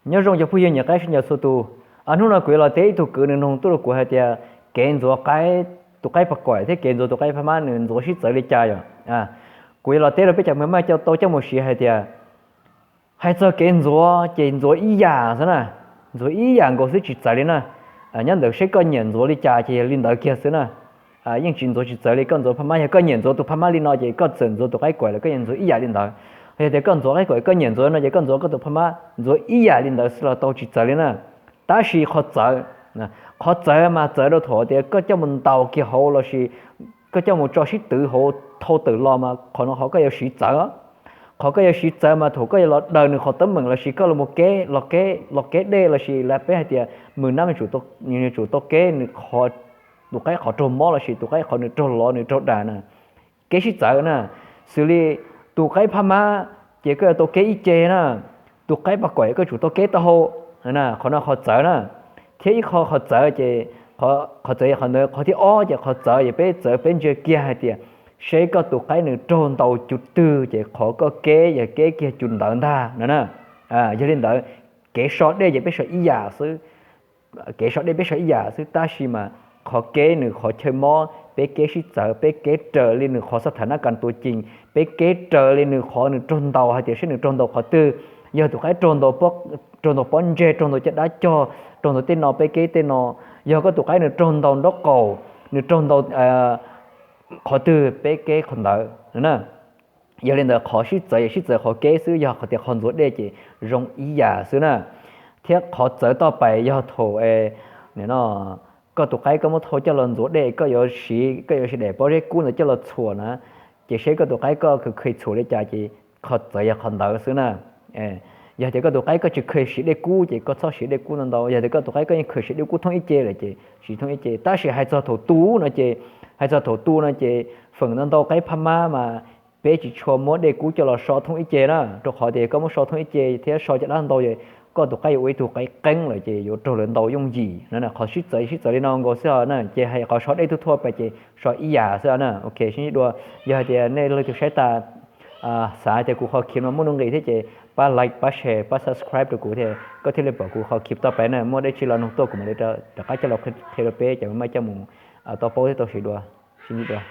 Nyob zoo cov phooj ywg nyiam qaib sib ncaws txhua tus. Hnub no kuv yuav los teb ib tug kwv nws nug tuaj rau kuv hais tias kev ntxuav qaib, tus qaib pas kaim thiab kev ntxuav tus qaib phab mab nws ntxuav sib txawv li cas yom. Kuv yuav los teb rau peb cov maj maj coj tau coj mus siv hais tias hais txog kev ntxuav ces ntxuav ib yam xwb na, ntxuav ib yam nkaus xwb tsis txawv li na. Nyob ntawm seb koj nyiam ntxuav li cas ces yog li ntawd kiag xwb na. Yeej tsis ntxuav tsis txawv li, koj ntxuav phab mab, yog koj nyiam ntxuav tus phab mab li no ces koj txawm ntxuav tus qaib kaim los koj yeej ntxuav ib yam li ntawd. Yog tias koj ntxuav qaib kaim koj nyiam ntxuav no ces koj ntxuav koj tus phab mab ntxuav ib yam li ntawd xwb los tau tsis txawv li na. Tab sis qhov txawv, qhov txawv mas txawv rau thaum tias koj coj mus ntaus kiag hauv lossis koj coj mus tso sib twv hauv thau tawm los mas qhov no qhov koj yuav siv txawv. Qhov koj yuav siv txawv mas thaum koj yuav los daws nws qhov teeb meem lossis koj los mus keb, los keb dej lossis la peb hais tias mws nab yuav tsum tau keb nws qhov, tus qaib qhov raug mob lossis tus qaib qhov nws raug lov nws raug dam na, keb sib txawv na. Xws li tus qaib phab mab ces koj yuav tau keb ib ce na, tus qaib pas kaim koj tsum tau keb taub hau. Qhov no qhov txawv na. Thiab ib qho qhov txawv ces, qhov txawv yog qhov ntawd, qhov thib ob ces qhov txawv ces peb txawv peb ntsia kiag hais tias seb koj tus qaib nws raug ntaus cus twg ces qhov koj keb yog keb kiag cus ntawd ntag no na. Yog li ntawd, kev so dej ces peb so ib yam xwb. Kev so dej peb so ib yam xwb tab sis mas qhov keb nws qhov chaw mob peb keb sib txawv, peb keb raws li nws qhov xab thas nab kas tua cing, peb keb raws li nws qhov nws raug ntaus hais tias seb nws raug ntaus qhov twg. Yog tus qaib raug ntaus pob ntseg, raug ntaus caj dab cog, raug ntaus tej no peb keb tej no. Yog koj tus qaib nws raug ntaus nraub qaum, nws raug ntaus qhov twg peb keb qhov ntawd na. Yog li ntawd qhov sib txawv yog sib txawv qhov keb xwb, yog qhov tias qhov ntxuav dej ces zoo ib yam xwb na. Thiab qhov txawv toj pais yog thaum no koj tus qaib koj muab thau coj los ntxuav dej, koj yuav siv, koj yuav siv daim pob zeb kub ntawd coj los txhuam na, ces seb koj tus qaib koj kheev txhuam li cas ces qhov txawv yog qhov ntawd xwb na. Yog tias koj tus qaib koj tsis kheev siv dej kub ces koj txhob siv dej kub ntau ntau. Yog tias koj tus qaib koj yeej kheev siv dej kub thoob ib ce lawm ces siv thoob ib ce. Tab sis hais txog thaum tu no ces, hais txog thaum tu no ces feem ntau ntau qaib phab mab mas peb tsis tshua muab dej kub coj los so thoob ib ce na, rau qhov tias koj muab so thoob ib ce thiab so caj dab ntau ces koj tus qaib yuav ua ib tug qaib qeeb lawm ces yuav raug lawv ntaus yooj yim no. Qhov sib txawv sib txawv li no nkaus xwb na, ces hais qhov so dej tuaj thuaj pais ces so ib yam xwb na. Ok, sib ntsib dua. Yog hais tias nej leej twg saib tas xav tias kuv qhov khiv no muaj nuj nqis thiab ces pab like, pab share, pab subscribe rau kuv thiab koj thiaj li pom kuv qhov khiv toj pais na. Muaj dab tsi los nug tuaj kuv mam li rov qab coj los qhia rau peb cov maj maj coj mus tau paub thiab tau siv dua. Sib ntsib dua.